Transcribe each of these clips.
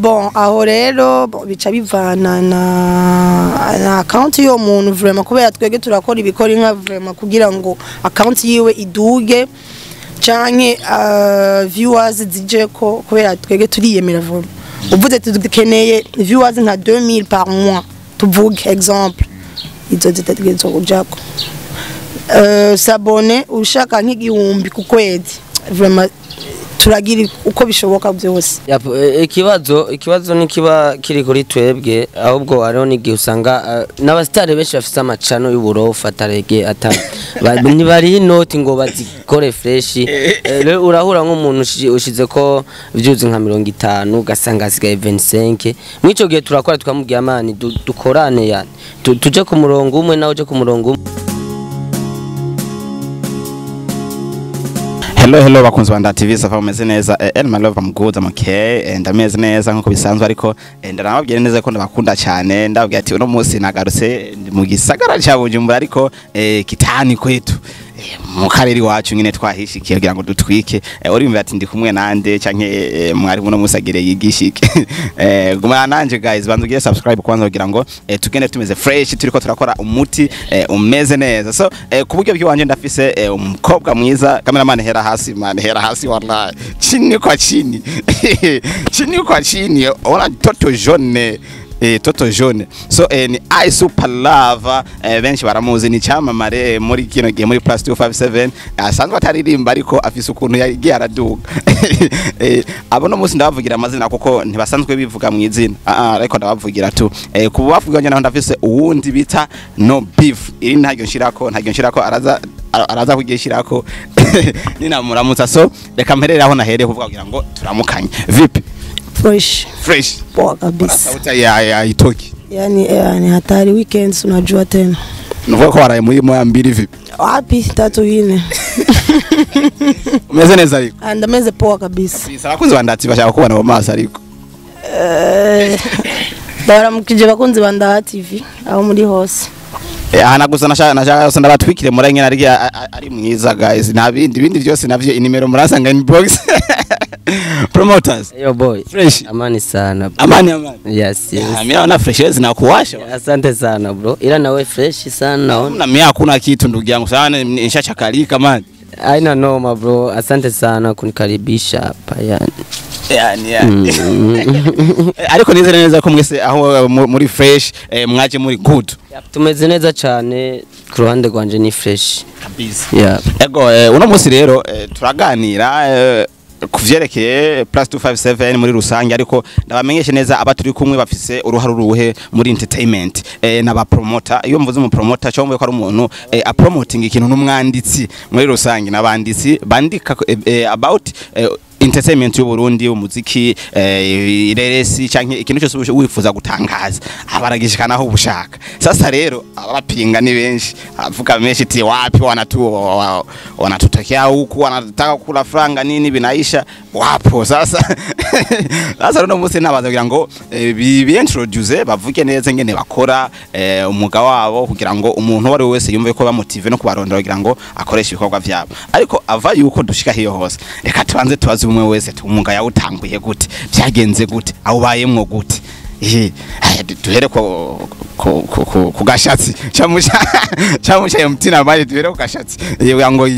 Bon, aho rero, bon, bica bivana na account y'uwo muntu vraiment, kubera twebwe turakora ibikora inka vraiment kugira ngo account yiwe iduge canke viewers zijeko, kubera twebwe turiyemera vraiment. Uvuze tudukeneye viewers nka 2000 par mois, tuvuge exemple, izo zitegerezwa kujako. S'abonner ushaka nk'igihumbi ku kwezi, vraiment turagira uko bishoboka byose. Yap, ikibazo nikiba kiri kuri twebwe, ahubwo hariho n'igihe usanga n'abasitari benshi bafise amacano y'uburofa atarege ata ntibariho inoti ngo bazikore fresh. Rero urahura nk'umuntu ushize ko views nka 50, ugasanga hasigaye 25. Mw'ico gihe turakora, tukamubwira: "Man, dukorane, yani tuje ku murongo umwe, nawe uje ku murongo umwe." Hello, hello bakunzi ba TV, ça va? Mumeze neza? El my love, I'm good, I'm okay. Ndameze neza nkuko bisanzwe, ariko ndanababwira neza ko ndabakunda cyane. Ndababwira ati uno munsi nagarutse, ndi mu gisagara ca Bujumbura, ariko kitani kwetu, mu karere iwacu nyine twahishikiye kugira ngo dutwike. Urumva ati ndi kumwe nande canke mwari muno munsi agire yigishike? Gumana nanje guys, banza ugire subscribe kwanza kugira ngo tugende tumeze fresh, turiko turakora umuti umeze neza. So ku buryo bw'iwanje ndafise umukobwa mwiza. Cameraman, hera hasi man, hera hasi, wallahi chini kwa chini, chini kwa chini, ona toto jaune, toto jaune. So ni I Super Love, benshi baramuzi, ni cyamamare muri kino gihe muri plus 257. Asanzwe ataririmba, ariko afise ukuntu yagiye araduga. Abo no munsi ndabavugira amazina kuko ntibasanzwe bivuga mu izina. Ariko ndabavugira tu. Ku bavuga naho ndafise uwundi bita No Beef. Iri ntaryo nshirako, ntaryo nshirako, araza kugishirako ninamuramutsa. So reka mperere aho nahereye kuvuga kugira ngo turamukanye. Vipi? Fresh. Fresh. Poa kabisa. Sauti ya itoki. Yani hatari, weekends unajua tena. Nuvuga ko waraye muri moya mbili, vipi? Wapi, tatu, ine. Umeze neza ariko? Ah, ndameze poa kabisa. Kabisa, abakunzi ba Ndati bashaka kubona mu maso ariko. Ndabaramukije bakunzi ba Ndaha TV aho muri hose. Aha gusa nashaka gusa ndabatwikire muri nyine ari mwiza guys, nta bindi bindi byose navyo inimero murasanga inbox. Promoters. Yo boy. Fresh. Amani sana, bro. Amani, amani. Yes. Mimi naona fresh zinakuwasha. Asante sana bro, ila nawe fresh sana naona. Na mimi hakuna kitu ndugu yangu, sana nishachakalika man. Haina noma bro, asante sana kunikaribisha hapa yani. Yani. Ariko nizere neza ko mwese aho muri fresh, mwaje muri good. Yep, tumeze neza cyane, ku ruhande rwanje ni fresh. Kabisa. Yeah. Ego, uno munsi rero turaganira ku vyerekeye plus 257 muri rusange, ariko ndabamenyeshe neza aba turi kumwe bafise uruhare uruhe muri entertainment, n'aba promoter. Iyo mvuze mu promoter, cyo ko ari umuntu apromoting ikintu, n'umwanditsi muri rusange, n'abanditsi bandika about entertainment y'u Burundi, umuziki, ireresi canke ikintu cyose wifuza gutangaza, abaragishikanaho ubushaka. Sasa rero abapinga ni benshi, avuga menshi ti wapi, wanatutokea huku wanataka kula franga nini binaisha wapo. Sasa runo munsi nabaza kugira ngo bi introduce, bavuge neza ngene bakora umwuga wabo, kugira ngo umuntu uwo ari we wese yumve ko bamotive no kubarondera kugira ngo akoreshe ibikorwa vyabo. Ariko ava yuko dushika hiyo hose, reka tubanze tubaze umwe wese umwuga yawutanguye gute, byagenze gute, awubayemwo gute. Duhere ku gashatsi camusha mtina mali, duhere ku gashatsi kugira ngo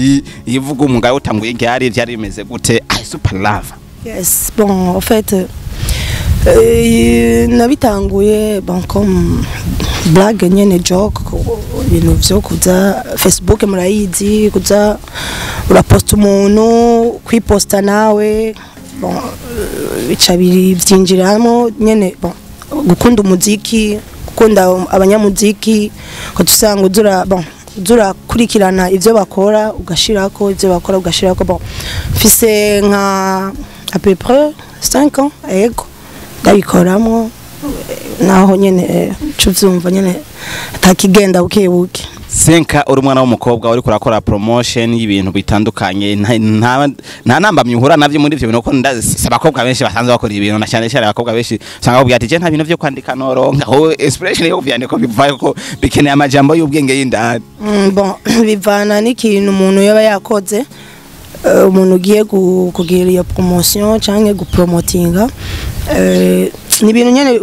yivuge umwuga yawutanguye ryari, byari bimeze gute. I Super Love. Yes, bon, en fait, nabitanguye bon comme blague nyene, joke, ibintu vyo kuza Facebook murayizi, kuza uraposta umuntu, kwiposta nawe, bon, bica biri byinjiramo nyene, bon, gukunda umuziki, gukunda abanyamuziki, ugaca usanga uzura, bon, uzurakurikirana ivyo bakora, ugashirako ivyo bakora, ugashirako. Bon, mfise nka à peu près 5 ans, ego, ndabikoramwo, naho nyene uca uvyumva nyene atakigenda buke buke. Senka uri umwana w'umukobwa uri kurakora promotion y'ibintu bitandukanye, nta nambamyi uhura navyo muri ivyo bintu? Ko ndazi abakobwa benshi basanzwe bakora ibintu, na cyane cyane abakobwa benshi usanga bakubwira ati: "Je nta bintu vyo kwandika noronka." Wowe expression yo kuvyandika bivaye ko bikeneye amajambo y'ubwenge y'indani. Bon, bivana n'ikintu umuntu yaba yakoze. Umuntu ugiye kugira iyo promotion canke gupromotinga, ni ibintu nyene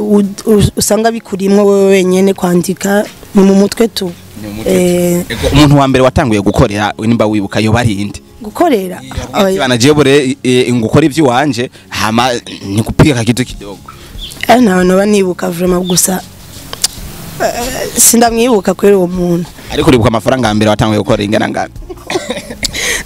usanga bikurimwo wewe wenyene. Kwandika ni mu mutwe tu. Ego, umuntu wa mbere watanguye gukorera, nimba wibuka, yo barinde? Gukorera? Oya. Bana, jewe ngukora ivy'iwanje, hama nikupiga kitu kidogo. Ntawe noba nibuka vraiment, gusa sindamwibuka kuri uwo muntu. Ariko uribuka amafaranga ya mbere watanguye gukora ingana ngana?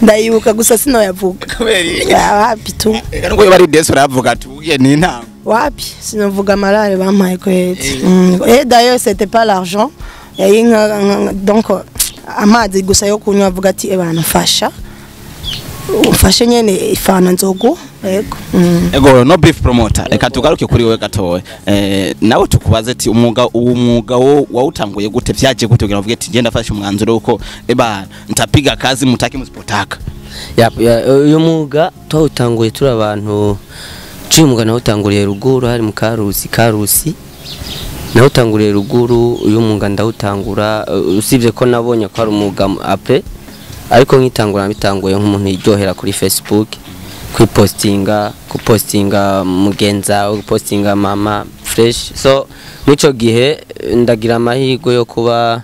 Ndayibuka, gusa sinoyavuga. Kubera iki? Ah, wapi tu. Eka, nubwo yoba ari desi, uravuga ati ugiye ni intango. Wapi, sinavuga amarare bampaye kwezi. Et d'ailleurs, c'était pas l'argent, yari donc amazi gusa yo kunywa, avuga ati: "Ebana, mfasha, umfashe nyene ifana nzogu." Yego. Ego, No Beef Promoter, reka tugaruke kuri wewe gatoya, nawe tukubaze ati umwuga, uwo mwuga wo wawutanguye gute? Vyaje gute kugira ngo uvuge ati ngenda afashe umwanzuro uko eba ntapiga kazi mutaki musipotaka? Ya, uyu mwuga twawutanguye turi abantu ciye. Umwuga nawutanguriye ruguru, hari mu Karusi. Karusi nawutanguriye ruguru. Uyu mwuga ndawutangura, usibye ko nabonye ko ari umwuga ape, ariko nkitangura bitanguye nk'umuntu yiryohera kuri Facebook, kwipostinga, kupostinga mugenza, gupostinga mama fresh. So mw'ico gihe ndagira amahirwe yo kuba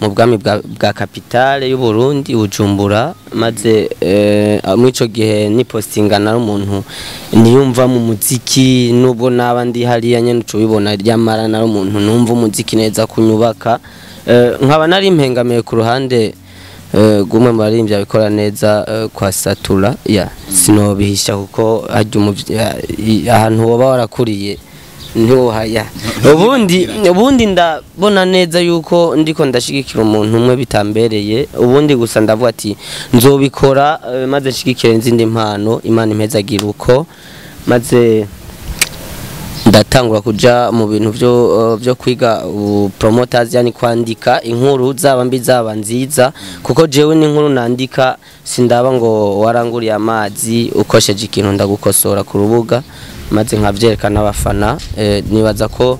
mu bwami bwa capitale y'u Burundi, Bujumbura, maze mw'ico gihe ni postinga nari umuntu niyumva mu muziki, nubwo naba ndi hariya nyene uco ubibona, ryamara nari umuntu numva umuziki neza kunyubaka. Nkaba nari mpengamiye ku ruhande gumwe mu baririmbyi abikora neza, kwa Satura ya sinobihisha, kuko harya ahantu woba warakuriye ntiwohaya. Ubundi ndabona neza yuko ndiko ndashigikira umuntu umwe bitambereye. Ubundi gusa ndavuga ati nzobikora, maze nshigikire n'izindi mpano, Imana impezagira uko. Maze ndatangura kuja mu bintu byo kwiga promoters, yani kwandika inkuru zaba mbi zaba nziza, kuko jewe n'inkuru nandika sindaba ngo waranguriye amazi, ukosheje ikintu ndagukosora ku rubuga, maze nkavyerekana abafana. Nibaza ko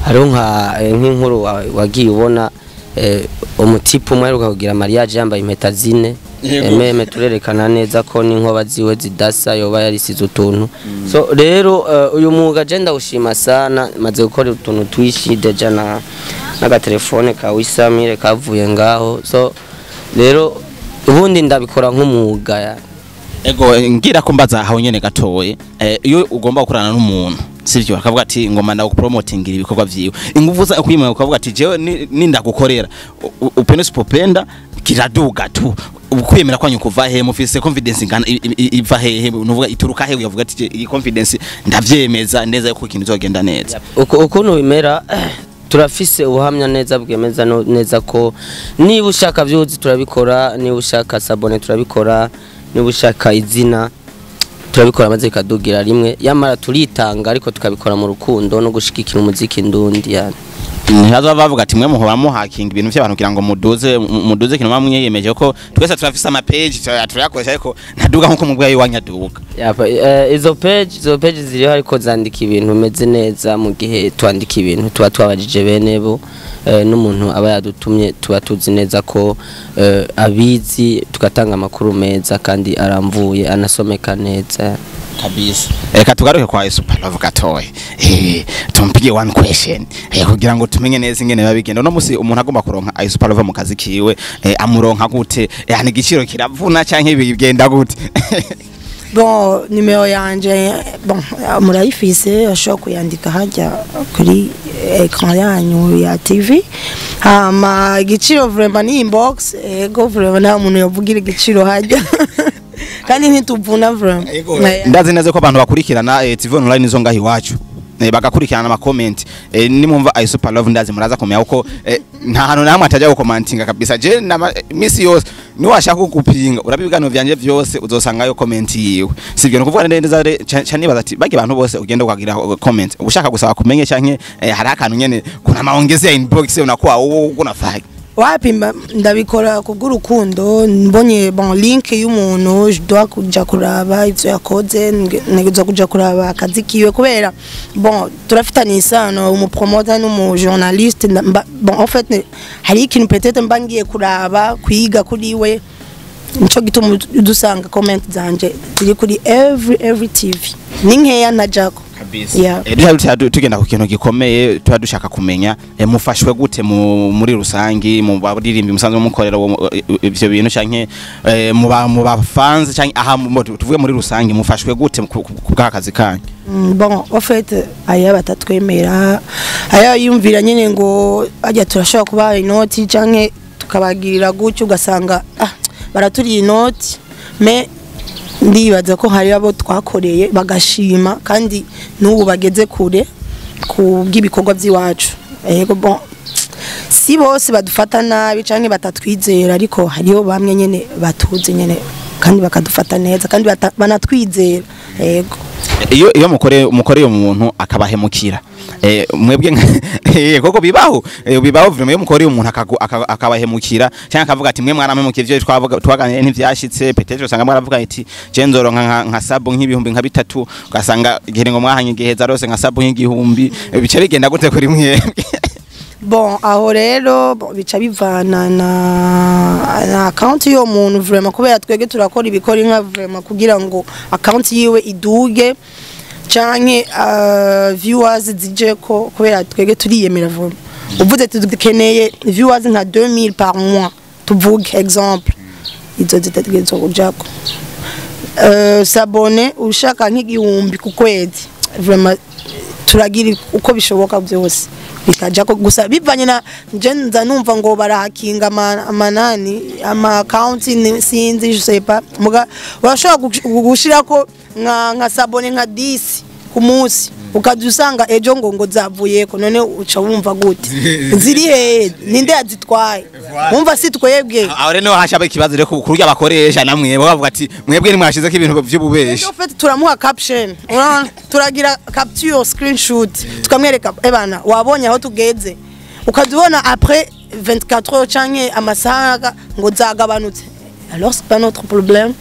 hariho nk'inkuru wagiye ubona, umutipe umwe aheruka kugira mariage yambaye impeta zine. Même turerekana neza ko n'inkoba ziwe zidasa, yoba yarisize utuntu. So rero uyu mwuga je ndawushima sana. Maze gukora utuntu twishi déjà na n'agatelefone ka wisamire kavuye ngaho. So rero ubundi ndabikora nk'umwuga ya. Ego, ngira ko mbaza aho nyene gatoye, iyo ugomba gukorana n'umuntu, sivyo, akavuga ati ngoma ndagupromotingira ibikorwa vyiwe, ingufu za kwimwe, ukavuga ati jewe nindagukorera upende usipopenda kiraduga tu, ukwemera kwanyu kuva he? Mufise confidence ingana iva hehe? Nuvuga ituruka he? Uyavuga ati iyi confidence ndavyemeza neza yuko ikintu izogenda neza. Ukuntu bimera, turafise ubuhamya neza bwemeza neza ko niba ushaka vyuzi turabikora, niba ushaka sabone turabikora, niba ushaka izina turabikora, maze bikadugira rimwe. Yamara turitanga, ariko tukabikora mu rukundo no gushigikira umuziki ndundi yani. Ntihaza bavuga ati mwe muhora muhakinga ibintu by'abantu kugira ngo muduze ikintu muba mwiyemeje, ko twese turafise ama page turayakoresha, ariko ntaduga nkuko mubwaye iwanyu aduga? Yapa, izo page ziriho, ariko zandika ibintu bimeze neza. Mu gihe twandika ibintu tuba twabajije bene bo, n'umuntu aba yadutumye tuba tuzi neza ko abizi, tugatanga amakuru meza kandi aramvuye, anasomeka neza. Kabisa. Reka tugaruke kwa Super Love gatoya, tumpige one question, kugira ngo tumenye neza ingene biba bigenda. Uno musi umuntu agomba kuronka Super Love mu kazi kiwe, amuronka gute? Yani igiciro kiravuna canke bigenda gute? Bon, nimero yanje, bon, murayifise, ashobora kuyandika hajya kuri écran yanyu ya TV. Hama igiciro vraiment ni inbox. Ego, vraiment nta muntu yovugira igiciro hajya, kandi ntituvuna vraiment. Ndazi neza ko abantu bakurikirana TV online zo ngaho iwacu, bagakurikirana ama comment, nimumva I Super Love ndazi muraza kumenya uko nta hantu namwe atajya gukomantinga kabisa. Je nama misi yose niwashaka kugupinga uraba ibiganiro vyanje vyose, uzosangayo comment yiwe, sivyo? No kuvuga neza ca nibaza ati bage abantu bose ugenda ukagira comment ushaka gusaba kumenye canke hari akantu nyene kuna maongezi ya inbox unakuwa uwo unafanya? Wapi, ndabikora kubw'urukundo. Mbonye, bon, link y'umuntu, je dois kuja kuraba ivyo yakoze, ntegerezwa kuja kuraba akazi kiwe, kubera bon, turafitanye isano, umupromoter n'umujournaliste. Bon, en fait hari ikintu peut-être mba ngiye kuraba, kwiga kuri we. Nico gituma udusanga comment zanje ziri kuri every TV, ni nkeya ntajako. Yeah. Duha tugenda ku kintu gikomeye tuba dushaka kumenya, mufashwe gute muri rusangi mu baririmbi musanzwe mukorera ivyo bintu, canke mu ba fans, canke aha tuvuge muri rusangi, mufashwe gute ku bw'akazi kanyu? Bon, en fait, aya batatwemera, aya yumvira nyene ngo ajya turashobora kubaha inoti canke tukabagirira gutyo, ugasanga baraturiye inoti. Mais ndibaza ko hari abo twakoreye bagashima, kandi n'ubu bageze kure ku bw'ibikorwa by'iwacu. Yego, bon, si bose badufata nabi canke batatwizera, ariko hariho bamwe nyene batuzi nyene kandi bakadufata neza kandi banatwizera, yego. Iyo mukoreye umuntu akabahemukira, mwebwe koko bibaho, bibaho vraiment, iyo mukoreye umuntu akabahemukira cyangwa akavuga ati mwe mwaramemukiye, ivyo twavuga twaganiriye ntivyashitse, peut-être usanga mwaravuga ati je nzoronka nka sub nk'ibihumbi nka bitatu, ugasanga igihe ngo mwahanye igihe zarose nka sub nk'igihumbi, bica bigenda gute kuri mwebwe? Bon, aho rero, bon, bica bivana na account y'uwo muntu vraiment, kubera twebwe turakora ibikora inka vraiment kugira ngo account yiwe iduge canke viewers zijeko, kubera twebwe turiyemera vraiment. Uvuze tudukeneye viewers nka 2000 par mois, tuvuge exemple, izo zitegerezwa kujako. S'abonner ushaka nk'igihumbi ku kwezi, vraiment turagira uko bishoboka byose bikajako. Gusa bivanye na je nza numva ngo barahakinga amanani ama account, sinzi, je sais pas. Muga urashobora gushirako nka s'abonner nka 10 ku munsi, ukaza usanga ejo ngo zavuyeko. None uca wumva gute? Ziri hehe? Ninde yazitwaye? Wumva si twebwe. Aho rero niho hashaba ikibazo rero kurya bakoresha namwe bavuga ati mwebwe nimwashizeko ibintu vy'ububeshi. En fait, turamuha caption. Urabona, turagira capture screenshot, tukamwereka: ebana, wabonye aho tugeze? Ukazibona après 24 heures canke amasaha ngo zagabanutse. Alors c'est pas notre problème,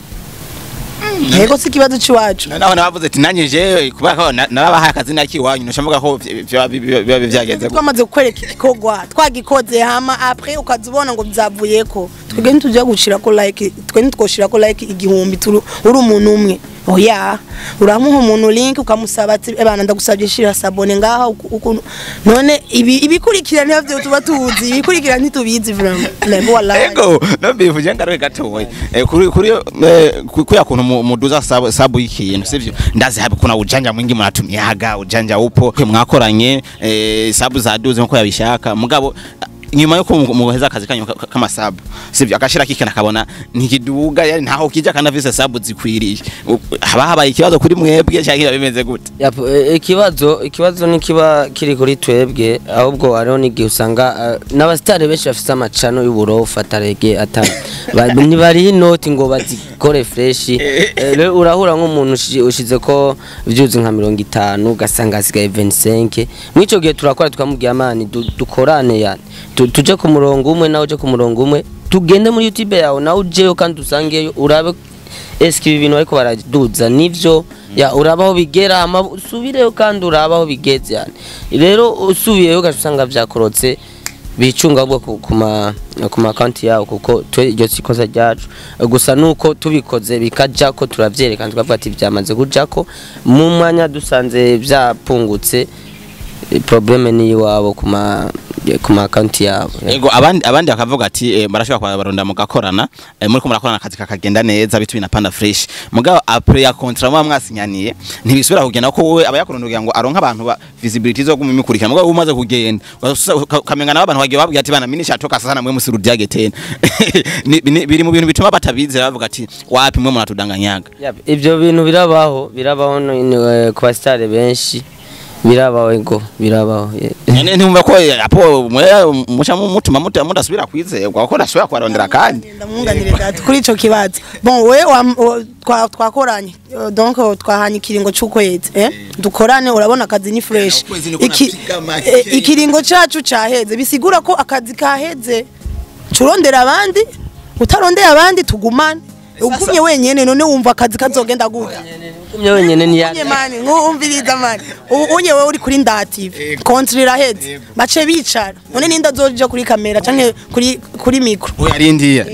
yego, si ikibazo c'iwacu. Naho nabavuze ati nanjye je kubera ko narabahaye akazi nakiwanyu, nushamuga ko biba vyagenze. Twamaze kukwereka igikorwa twagikoze, hama après ukazibona ngo byavuyeko. Twebwe ntitujya gushirako like, twe ntitwoshirako like 1000 uri umuntu umwe, oya. Uramuha umuntu link, ukamusaba ati ebana, ndagusabye shira s'abonner ngaha ukuntu. None ibi ibikurikira ntabyo tuba tuzi, ibikurikira ntitubizi vraiment. Lego, wallahi. Ego no bivuje ngaruke gatoya kuri kuya kuntu muduza sub y'ikintu, sivyo? Ndazi habi kuna ujanja mwingi mnatumiaga, ujanja upo. Kwe mwakoranye, sub zaduze nkuko yabishaka, mugabo nyuma yuko muheza akazi kanyu kama sub, sivyo, agashira kikana akabona ntikiduga, yani ntaho kija kandi afise sub zikwiriye, haba habaye ikibazo kuri mwebwe cyangwa bimeze gute? Yapo, ikibazo nikiba kiri kuri twebwe, ahubwo hariho n'igihe usanga n'abasitari benshi bafise amacano y'uburofa atarege ata ntibariho inoti ngo bazikore fresh. Rero urahura nk'umuntu ushize ko views nka 50, ugasanga hasigaye 25. Mw'ico gihe turakora, tukamubwira: mani, dukorane, yani tuje ku murongo umwe, nawe uje ku murongo umwe, tugende muri YouTube yawe, nawe ujeyo kandi usangeyo, urabe eske ibi bintu bariko baraduza nivyo ya uraba aho bigera, hama usubireyo kandi uraba aho bigeze. Yani rero usubiyeyo ugaca usanga vyakorotse, bicunga ahubwo ku ma account yawo, kuko twe iryo si ikosa ryacu. Gusa nuko tubikoze bikajako, turavyerekana, tukavuga ati vyamaze kujako. Mu mwanya dusanze vyapungutse, problème ni iwabo ku ma account yabo. Ego, abandi bakavuga ati barashobora kuba baronda mugakorana, muri ko murakorana akazi kakagenda neza, bitu binapanda fresh, mugabo après ya contrat muba mwasinyaniye ntibisubira kugenda, ko wowe aba yakurondera kugira ngo aronke abantu ba visibility zo gumukurikira, mugabo umaze kugenda ukamenga nabo abantu bagiye babwira ati bana mimi nishatoka sasa namwe musirudiage tena. Biri mu bintu bituma batabizera, bavuga ati wapi, mwe muratudanganyaga. Yep, ivyo bintu birabaho ku basitari benshi birabaho, ego, birabaho, yeah. None ntumva ko apo mwe muca mutuma mudasubira kwizerwa, kuko ndasubira kubarondera kandi? Ndamwunganire gato kuri ico kibazo. Bon, we twakoranye, donc twahanye ikiringo c'ukwezi, dukorane, urabona akazi ni fresh. Ukwezi niko napiga make. Ikiringo cacu caheze, bisigura ko akazi kaheze, curondera abandi. Utarondeye abandi tugumane, ugumye wenyene, none wumva akazi kazogenda gute? Ugumye wenyene ni Unye mani nkumviriza mani, ubu unye wewe uri kuri Ndaha TV, contrat iraheze, bace bicara. None ninde azoja kuri kamera canke kuri micro? Oya, rindiya,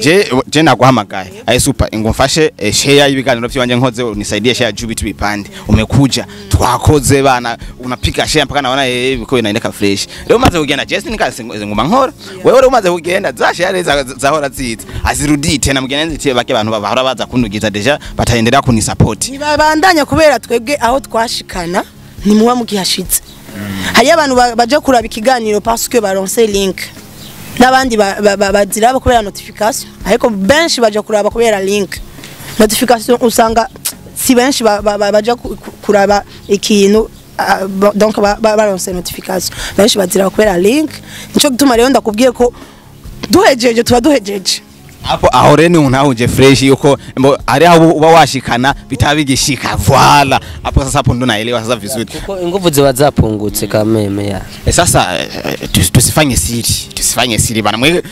je naguhamagaye aye super ngo mfashe share y'ibiganiro by'iwanje nkoze, unisaidie share juu vitu vipande. Umekuja, twakoze bana, unapiga share mpaka naona biko inaendeka fresh. Leo umaze kugenda, je sinikase nguma nkora. Wewe rero umaze kugenda, za share zahora ziza azirudii tena. Mugenda nzitie bake abantu bahora baza kundugiza déjà bataendelea kunisupport. Ntibabandanya kubera twebwe aho twashikana ntimuba mugihashitse. Hariyo abantu baja kuraba ikiganiro parce que baronse link, n'abandi baziraba kubera notification, ariko benshi baja kuraba kubera link. Notification usanga si benshi baja kuraba ikintu, donc baronse notification. Benshi baziraba kubera link. Nico gituma rero ndakubwiye ko duhejeje tuba duhejeje. Hapo aho rero unahuje fresh yuko mbo ari aho uba washikana bitabigishika. Voilà, hapo sasa, hapo ndo naelewa sasa vizuri. Kuko inguvu ziba zapungutse kameme ya. Sasa tusifanye siri, tusifanye siri bana. Mwe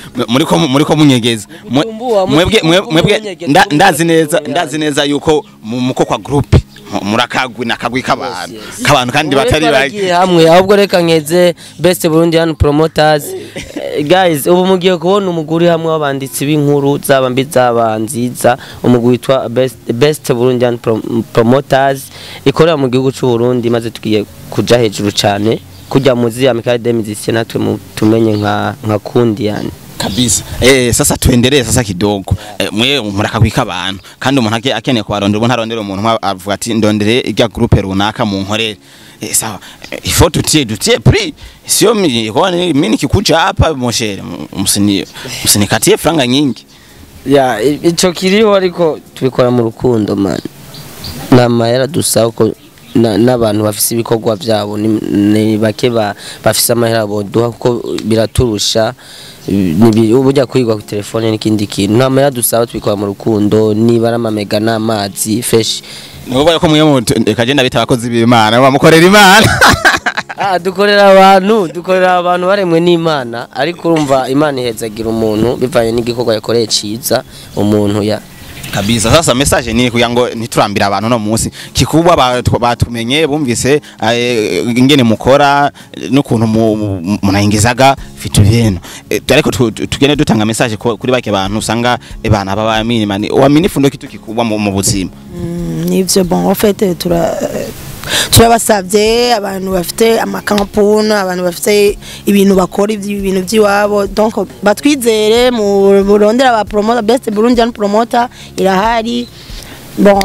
muriko munyegeza. Mutumbua, mwebwe mwebwe munyegeza, ndazi neza, ndazi neza yuko muko kwa group murakagwi nakagwi k'abantu k'abantu kandi Ubu batari rero bake. twaragiye hamwe. Ahubwo reka nkeze Best Burundian Promoters. Guys, ubu mugiye kubona umuguri hamwe w'abanditsi b'inkuru zaba mbi zaba nziza, umugwi witwa Best Burundian Promoters ikorera mu gihugu cy'u Burundi, maze tugiye kuja hejuru cyane kujya muzi Amicale des Musiciens, natwe tumenye nka kundi yani. Kabisa. Sasa tuendelee sasa kidogo. Mwe murakagwi k'abantu kandi umuntu akeneye kubarondera, ubu ntarondera umuntu umwe avuga ati ndondere irya groupe runaka mu nkorere. Sawa, il faut tutie prix, sio kwa mimi nikikuja hapa mon cher, msinikatie franga nyingi. Ya, ico kiriho, ariko tubikora mu rukundo man, nta mahera dusaba ko n'abantu bafise ibikorwa vyabo ni bake bafise amahera boduha, kuko biraturusha. Uburya kwigwa ku telefone n'ikindi kintu. Nta mahera dusaba, tubikora mu rukundo, niba ari amamega n'amazi fresh. Nuba ko mwe kagenda bita abakozi b'Imana, bamukorera Imana. Ah, dukorera abantu, dukorera abantu baremwe n'Imana, ariko urumva Imana ihezagira umuntu bivanye n'igikorwa yakoreye ciza umuntu ya. Kabisa. Sasa message ni kugira ngo ntiturambira abantu no munsi kikubwa batumenye bumvise ingene mukora n'ukuntu munaingizaga vitu vyenu. Ariko tugende dutanga message kuri bake bantu usanga bana baba mani uaminifu ndio kitu kikubwa mu buzima. Nivyo. Bon, en fait turabasabye abantu bafite amakampuni, abantu bafite ibintu bakora ibintu by'iwabo, donc batwizere mu burondera aba promoter. Best Burundian Promoter irahari. Bon,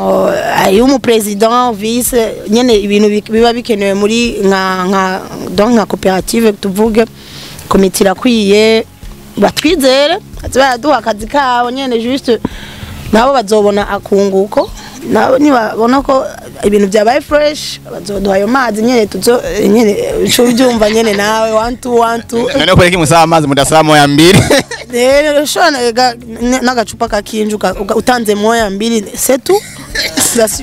hariho umupresident, vice, nyene ibintu biba bikenewe muri nka donc nka koperative tuvuge, komite irakwiye. Batwizere baze baraduha akazi kabo nyene, juste nabo bazobona akunguko. Nabo nibabona ko ibintu byabaye fresh bazoduha ayo mazi nyene, tuzo nyene uco ubyumva nyene nawe, one two one two. None ko reki musaba amazi mudasaba moya mbili? Rero ushobora n'agacupa kakinju utanze moya mbili, c'est tout.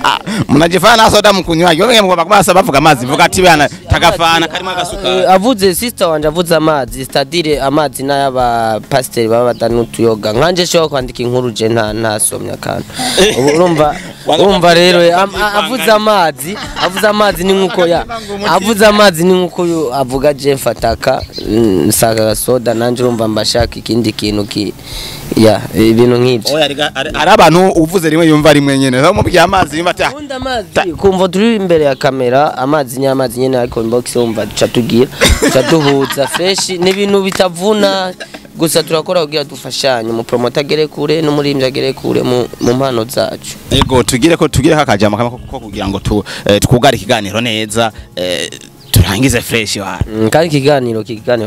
Ah, mnajifana na soda mkunywaji wewe mugomba kubasa bavuga amazi, vuga ati bana tagafana karimo agasuka. Avuze sister wanje avuze amazi, c'est-à-dire amazi n'ayaba pasiteri baba badanutuyoga nkanje shobora kwandika inkuru je nta ntasomye akantu. Ubu urumva rero avuze amazi ni nkuko ya avuze amazi ni nkuko avuga je mfataka nsaka gasoda nanje, urumva mbashaka ikindi kintu ki ya ibintu nk'ibyo. Oya, ari abantu uvuze rimwe yumva rimwe nyene. Aho mubwiye amazi yumva ati ah, Ubundi amazi kumva turi imbere ya kamera, amazi ni amazi nyene, ariko inbox wumva duca tugira duca duhuza fresh, ni ibintu bitavuna, gusa turakora kugira dufashanye, umupromoter agere kure n'umuririmbyi agere kure mu mpano zacu. Ego, tugire ko tugire kakajama kamwe ko kugira ngo twugare ikiganiro neza, turangize fresh wa. Kandi ikiganiro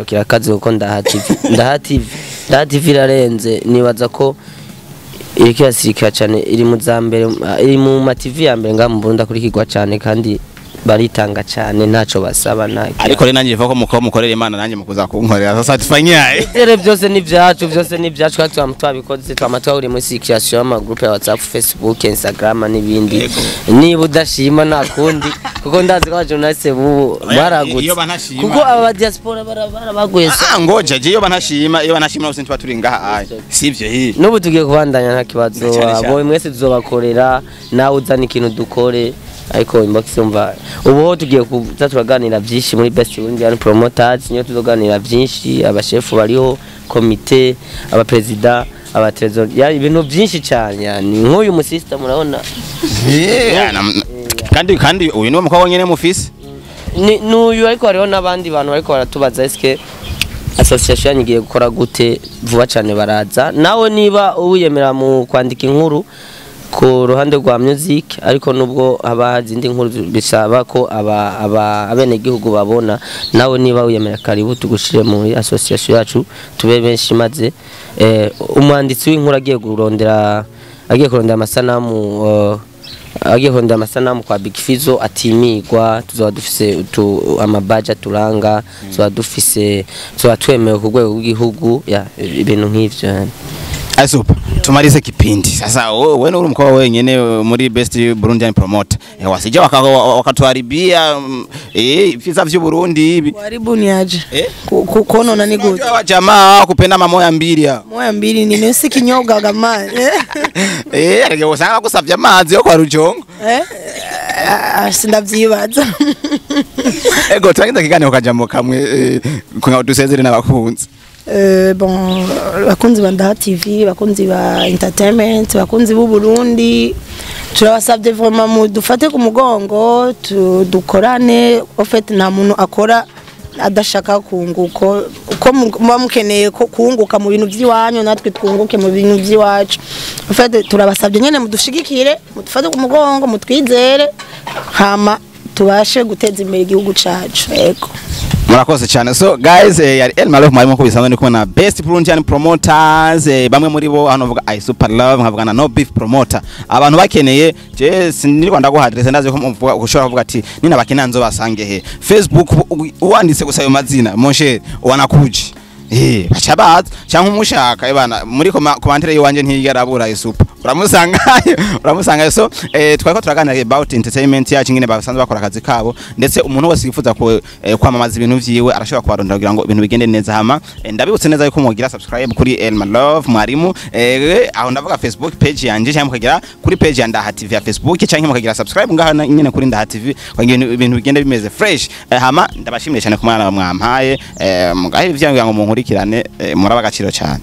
kirakaze kuko Ndaha TV, Ndaha TV, Ndaha TV irarenze. Nibaza ko iriko irasirikira cyane, iri mu za mbere, iri mu ma TV ya mbere ngaha mu Burundi akurikirwa cyane, kandi baritanga cyane, ntaco basaba nta Ariko rero nanjye ko muko mukorera Imana, nanjye mukuza kunkorera. Sasa tufanyaye? Rero byose ni ibyacu, byose ni ibyacu, kandi twama twabikoze, twama twahuriye muri circulation y'amagroupe ya WhatsApp, Facebook, Instagram n'ibindi. Niba udashima nta kundi, kuko ndazi ko abajournaliste bubu Oya, baragutse. iyo banashima. Kuko aba diaspora barabaguye. Ah, ngoja je iyo banashima, iyo banashima bose tuba turi ngaha aya. Sivyo hii? N'ubu tugiye kubandanya nta kibazo. Cyane cyane. Abo mwese tuzobakorera, nawe uzana ikintu dukore. Ariko inbox umva, ubu ho tugiye kuza turaganira byinshi muri Best Burundian Promoters, niyo tuzoganira byinshi, abashefu bariho, komite, abaperezida, abatrésor, ya ibintu byinshi cyane. Yani nk'uyu musista murabona. Yeah, kandi uyu niwe mukobwa wenyene mufise? Ni n'uyu, ariko hariho n'abandi bantu bariko baratubaza eske association yanyu igiye gukora gute. Vuba cyane baraza. Nawe niba wiyemera mu kwandika inkuru ku ruhande rwa music, ariko nubwo haba izindi nkuru bisaba ko aba abenegihugu babona, nawe niba wiyemera, karibu tugushire muri association yacu, tube benshi, maze umwanditsi w'inkuru agiye kurondera amasanamu, agiye kurondera amasanamu kwa Big Fizzo atimigwa. Tuzaba dufise amabaja turanga, tuzaba dufise, tuzaba twemewe ku rwego rw'igihugu, ya ibintu nk'ivyo yani. Asupa, tumalize kipindi sasa. Wewe uri umukobwa wenyene muri Best Burundian Promoter, wasije wakatuharibia visa vy'u Burundi ibi. Kuharibu ni aje? Eh? Kuonona ni gute? Unajua jamaa kupenda mamoya mbili hao. Moya mbili ni si kinyobwa gamani. Ariko usanga gusavye amazi yo kwa Rujongo. Eh? Ah, sindavyibaza. Ego, turangiza kiganiro kajambo kamwe kugira ngo dusezere n'abakunzi. Bon, bakunzi ba Ndaha TV, bakunzi ba entertainment, bakunzi b'u Burundi, turabasabye vraiment mudufate ku mugongo, dukorane. En fait nta muntu akora adashaka kunguko. Uko muba mukeneye ko kunguka mu bintu by'iwanyu, natwe twunguke mu bintu by'iwacu. En fait turabasabye nyene mudushigikire, mudufate ku mugongo, mutwizere, hama tubashe guteza imbere igihugu cacu. Yego. Murakoze cyane. So guys, yari El Malove mwarimu, ko bisanzwe ndi kumwe na Best Burundian Promoters, bamwe muri bo hano bavuga I Super Love, nkavuga na No Beef Promoter. Abantu bakeneye, je sinirwa ndaguha adresse, ndazi ko muvuga ushobora kuvuga ati nina bakeneye nzo basange he. Facebook uwanditse gusa ayo mazina, mon cher, wanakuji baca baza, cyangwa umushaka bana muri commentaire yiwanje ntigarabura isupa, uramusangayo, uramusangayo. So twariko turaganira about entertainment yacu, ingene basanzwe bakora akazi kabo, ndetse umuntu wese yifuza ko kwamamaza ibintu vyiwe arashobora kubarondera kugira ngo ibintu bigende neza. Hama ndabibutse neza yuko mugira subscribe kuri Elma Love mwarimu, aho ndavuga Facebook page yanje, cyangwa mukagira kuri page ya Ndaha TV ya Facebook, cyangwa mukagira subscribe ngaha nyene kuri Ndaha TV kugira ngo ibintu bigende bimeze fresh. Hama ndabashimiye cyane ku mwana mwampaye, mugahe ivyango ngo munkurikirane, muraba agaciro cyane.